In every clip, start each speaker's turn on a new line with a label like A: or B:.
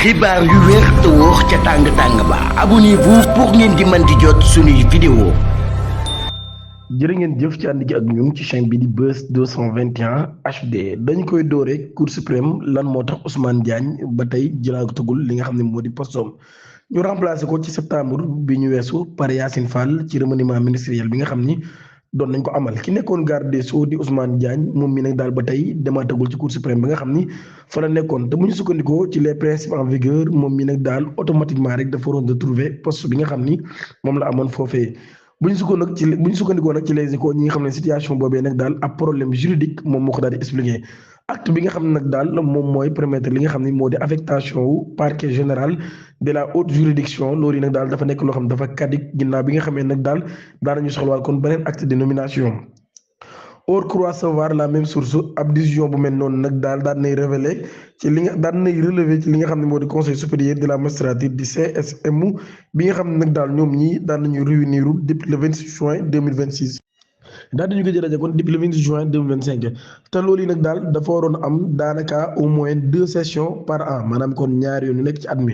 A: xibaar yu wér te wóor ca tàng-tàng ba abonnez-vous pour ngeen di mën di jot suñuy vidéo.
B: jërë ngeen jëf ci ànd gi ak ñun ci chaîne bi di Buzz 221 HD dañ koy doore Cour suprême lan moo tax Ousmane Diagne ba tey jëlaatagul li nga xam ne moo di postom ñu remplacé ko ci septembre bi ñu weesu par Yacine Fall ci remaniement ministériel bi nga xam ni doon nañ ko amal ki nekkoon garde des Sceaux di Ousmane Diagne moom mi nag daal ba tey demaatagul ci Cour suprême bi nga xam ni fa la nekkoon te bu ñu sukkandikoo ci les principes en vigueur moom mi nag daal automatiquement rek dafa waroon de trouver poste bi nga xam ni moom la amoon foofee. bu ñu sukkandikoo nag ci les Échos ñi nga xam ne situation boobee nag daal ab problème juridique moom moo ko daal di expliqué acte bi nga xam ne nag daal moom mooy permettre li nga xam ne moo di affectation wu parquet général de la haute juridiction loolu yi nag daal dafa nekk loo xam ne dafa caduc ginnaaw bi nga xamee nag daal daanañu soxlawaat kon beneen acte de nomination. Or croit savoir la même source ab décision bu mel noonu nag daal daan nay révélé ci li nga daan nay relevé ci li nga xam ne moo di conseil supérieur de la magistrature di CSM bi nga xam ne nag daal ñoom ñii daan nañu réunir depuis le 26 juin 2026. daal dañu ko jëlee kon depuis le 26 juin 2025 te loolu yi nag daal dafa waroon am daanaka au moins 2 sessions par an maanaam kon ñaari yoon yu nekk ci at mi.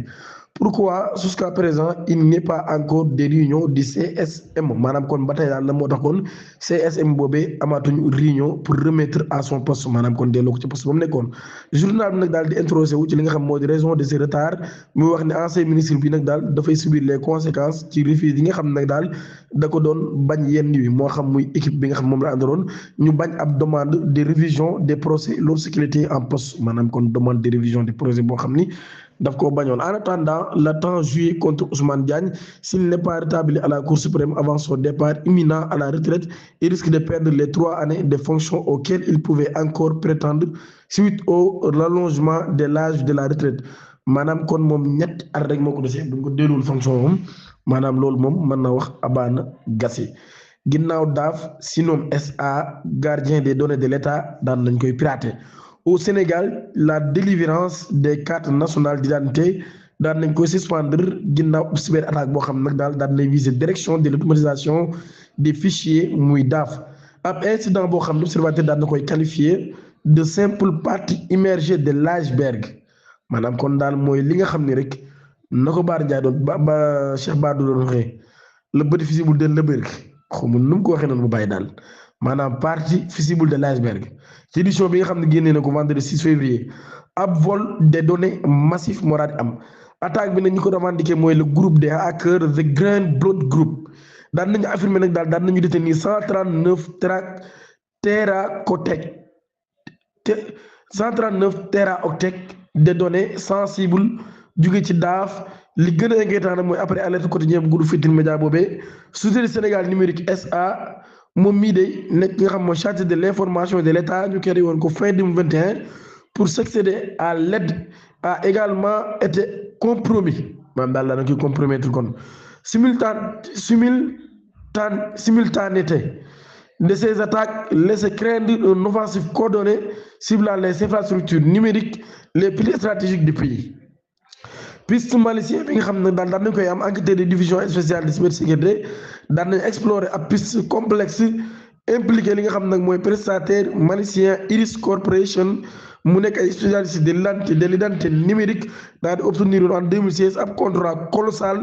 B: Pourquoi jusqu'à présent il n'y a pas encore de réunion du CSM maanaam kon ba tey daal la moo tax kon CSM boobee amaatuñu réunion pour remettre à son poste maanaam kon delloo ko ci poste ba mu nekkoon. journal bi nag daal di introsé wu ci li nga xam moo di raison de ce retard muy wax ne ancien ministre bi nag daal dafay subir les conséquences ci refus yi nga xam nag daal da ko doon bañ yenn yi moo xam muy équipe bi nga xam moom la àndaloon ñu bañ ab demande de révision des procès lorsqu'il était en poste maanaam kon demande de révision des procès boo xam ni. daf koo bañoon en attendant le temps joué contre Ousmane Diagne s'il n'est pas rétabli à la Cour suprême avant son départ imminent à la retraite il risque de perdre les 3 années de fonction auxquelles il pouvait encore prétendre suite au rallongement de l'âge de la retraite maanaam kon moom ñetti at rek moo ko desee bu ñu ko delluwul fonction moom maanaam loolu moom mën na wax abaana gasi ginnaaw daaf Sinom SA gardien des données de l'État daan nañ koy pirater. Au Sénégal la délivrance des cartes nationales d'identité daan nañ koy suspendre ginnaaw cyber attaque boo xam nag daal daan nañ viser direction de l'automatisation des fichiers muy daaf ab incident boo xam ne observateur daan na koy qualifier de simple partie immergée de l'iceberg maanaam kon daal mooy li nga xam ni rek na ko Baar Ndiaye doon ba Cheikh Ba doon waxee le petit visible de l'iceberg xamul nu mu ko waxee noonu bu bàyyi daal maanaam partie visible de l'iceberg ci édition bi nga xam ne génnee na ko vendredi 6 février ab vol des données massif moo daal di am attaque bi nag ñi ko revendiqué mooy le groupe des hackers The Green Blood Group daan nañu affirmer nag daal daan nañu détenir 139 téraoctets de données sensibles jóge ci daaf li gën a inquiétant nag mooy après alerte quotidien bu groupe Futurs Médias boobee société Sénégal numérique SA moom mii de nekk nga xam mooy chargé de l'information de l'État ñu créé woon ko fin 2021 pour s'accéder à l'aide a également été compromis maanaam daal la na koy compromettre kon simultanéité de ces attaques laisse craindre un offensive coordonnée ciblant les infrastructures numériques les plus stratégiques du pays. Piste malicien bi nga xam ne daal daan nañ koy am enquêteur de division spéciale de cybersécurité daan nañ explorer ab piste complexe impliqué li nga xam nag mooy prestataire malicien Iris Corporation mu nekk ay spécialiste de l'identité numérique daal di obtenir en 2016 ab contrat colossal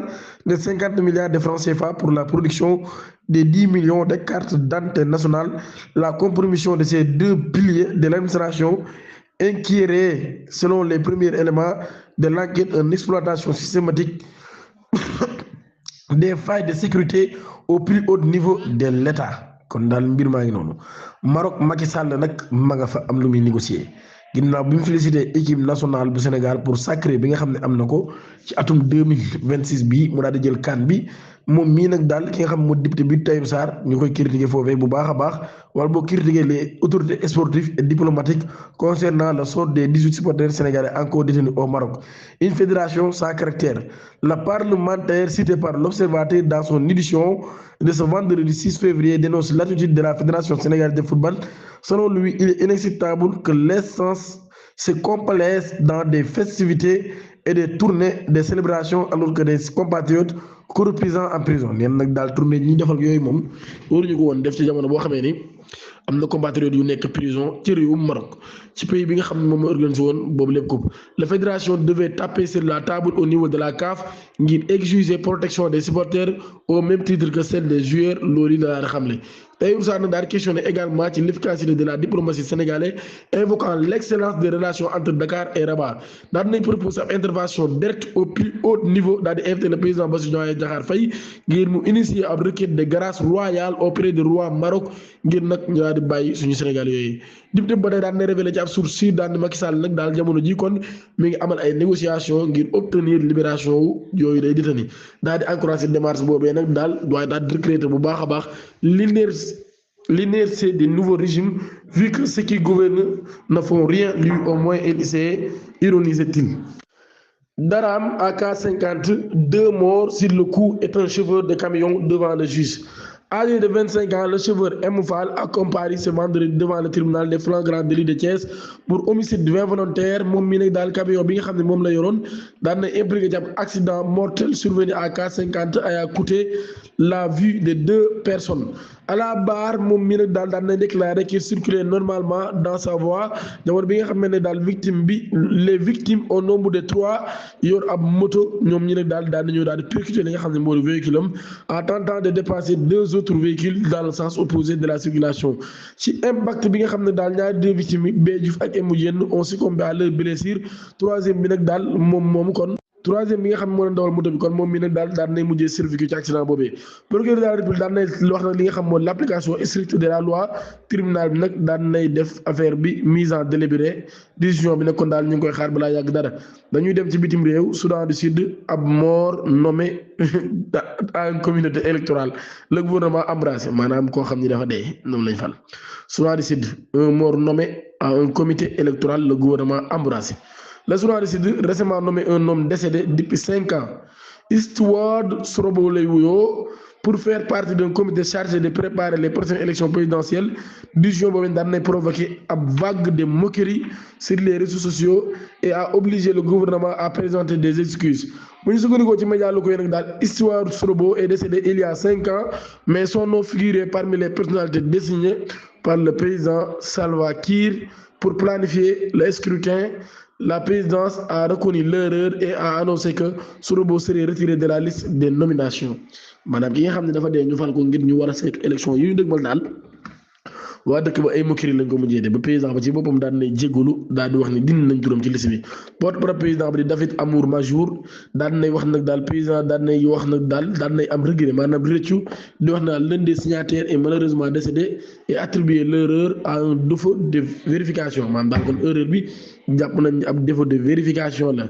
B: de 50 milliards de francs CFA pour la production de 10 millions de cartes d'identité nationale. La compromission de ces 2 piliers de l'administration inquiérait selon les premiers éléments de l'enquête une exploitation systématique des failles de sécurité au plus haut niveau de l'État kon daal mbir maa ngi noonu Maroc Macky Sall nag ma nga fa am lu muy négocier ginnaaw bi mu félicité équipe nationale bu Sénégal pour sacré bi nga xam ne am na ko ci atum 2026 bi mu daal di jël CAN bi moom mii nag daal ki nga xam moo député bi Tahirou Sarr ñu koy critiquer foofee bu baax a baax wala boo critiquer les autorités sportives et diplomatiques concernant le sort des 18 supporters sénégalais encore détenus au Maroc. Une fédération sans caractère. La parlementaire citée par l'Observateur dans son édition de ce vendredi 6 février dénonce l'attitude de la Fédération sénégalaise de football. Selon lui, il est inacceptable que l'essence se complaise dans des festivités et des tournées des célébrations alors que des compatriotes courtisans en prison neen nag daal tournée ñi defal yooyu moom waruñu ko woon def ci jamono boo xamee ni am na compatriotes yu nekk prison ci réewum Maroc ci pays bi nga xam ne moom moo organisé woon boobu lépp coupe. La fédération devait taper sur la table au niveau de la CAF ngir exiger protection des supporters au même titre que celle des joueurs loolu la daal di xamle. Tahirou Sarr nag daal di questionné également ci l'efficacité de la diplomatie sénégalaise invoquant l'excellence des relations entre Dakar et Rabat daal nañ propose ab intervention directe au plus haut niveau daal di invité le président Bassirou Diomaye Diakhar Faye ngir mu initier ab requête de grâce royale auprès du roi Maroc ngir nag ñu daal di bàyyi suñu Sénégal yooyu. député ba tey daan na révélé ci ab source si daan Macky Sall nag daal jamono ji kon mi ngi amal ay négociations ngir obtenir libération wu yooyu day détenu daal di encouragé démarche boobee nag daal waaye daal di regretté bu baax a baax l'inertie des nouveaux régimes vu que ceux qui gouvernent ne font rien lui au moins essayer ironisait-il. Daram AK-50, 2 morts sur le coup est un chauffeur de camion devant le juge. Âgé de 25 ans, le chauffeur M. Fall a comparu ce vendredi devant le tribunal des flagrants délits de Thiès pour homicide involontaire moom mi nag daal camion bi nga xam ne moom la yoroon daan na impliqué ci ab accident mortel survenu à AK-50 a coûté la vie de 2 personnes. À la barre moom mi nag daal daan na déclaré qu'il circulait normalement dans sa voie jamono bi nga xam ne daal victime bi les victimes au nombre de 3 yor ab moto ñoom ñi nag daal daan nañu daal di percuter li nga xam ne moo di véhicule am en tentant de dépasser 2 autres véhicules dans le sens opposé de la circulation ci impact bi nga xam ne daal ñaari 2 victimes yi Bee Diouf ak Emu Diène ont succombé à leurs blessures troisième bi nag daal moom kon troisième bi nga xam ne moo leen dawal moto bi kon moom mi nag daal daan nay mujjee survécu ci accident boobee procureur de la République daan nay wax nag li nga xam mooy l'application stricte de la loi tribunal bi nag daan nay def affaire bi mise en délibéré décision bi nag kon daal ñu ngi koy xaar balaa yàgg dara dañuy dem ci bitim réew Soudan du Sud ab mort nommé à une communauté électorale le gouvernement embrassé maanaam koo xam ni dafa dee noonu lañ fal Soudan du Sud un mort nommé à un comité électoral le gouvernement embrassé. Le Soudan du Sud récemment nommé un homme décédé depuis 5 ans Stewart Sorobo lay wuyoo pour faire partie d'un comité chargé de préparer les prochaines élections présidentielles décision boobu daan nay provoquer ab vague de moquerie sur les réseaux sociaux et a obligé le gouvernement à présenter des excuses bu ñu sukkandikoo ci média lu koy nag daal Stewart Sorobo est décédé il y a 5 ans mais son nom figurait parmi les personnalités désignées par le président Salva Kiir pour planifier le scrutin. La présidence a reconnu l'erreur et a annoncé que Sorobo serait retiré de la liste des nominations maanaam ki nga xam ne dafa dee ñu fal ko ngir ñu war a saytu élection yi ñu dëgmal daal waa dëkk ba ay moquerie lañ ko mujjee de ba président ba ci boppam daan nay jéggalu daal di wax ni dindi nañ turam ci liste bi porte-parole président bi di David Amour Majour daan nay wax nag daal président daan nay wax nag daal daan nay am regret maanaam rëccu di wax na l'un des signataires est malheureusement décédé et attribué l'erreur à un défaut de vérification maanaam daal kon erreur bi jàpp nañ ab défaut de vérification la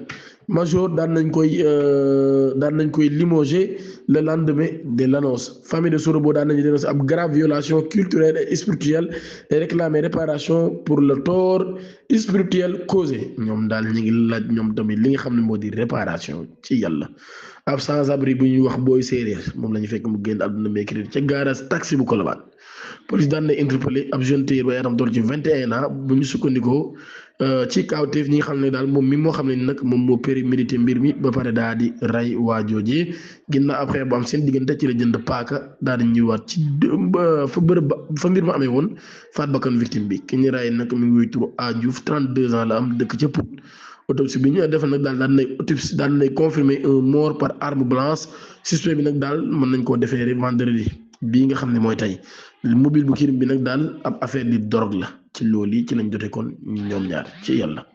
B: Major daan nañ koy limogé le lendemain de l'annonce famille de Sorobo daan nañu dénoncer ab grave violation culturelle et spirituelle et réclamer réparation pour le tort spirituel causé ñoom daal ñu ngi laaj ñoom tamit li nga xam ne moo di réparation ci yàlla ab sans abri bu ñuy wax booy séeréer moom la ñu fekk mu génn àdduna mercredi ca garage taxi bu Colobane police daan na interpellé ab jeune tailleur ba yaram toll ci 21 ans bu ñu sukkandikoo ci kawteef ñi nga xam ne daal moom mi moo xam ne nag moom moo prémédité mbir mi ba pare daal di rey waa jooje ginnaaw après bu am seen diggante ci la jënd paaka daal di ñëwaat ci fa bërëb ba fa mbir ma amee woon faat bakkan victime bi ki ñu rey nag mi ngi wuy turu A Diouf 32 ans la am dëkk ca Pout autopsie bi ñu defal nag daal daan nay confirmer un mort par arme blanche suspect bi nag daal mën nañ koo defeere vendredi bii nga xam ne mooy tey mobile bu kirim bi nag daal ab affaire di drogue la ci loolu yi ci lañ jote kon ñoom ñaar ci yàlla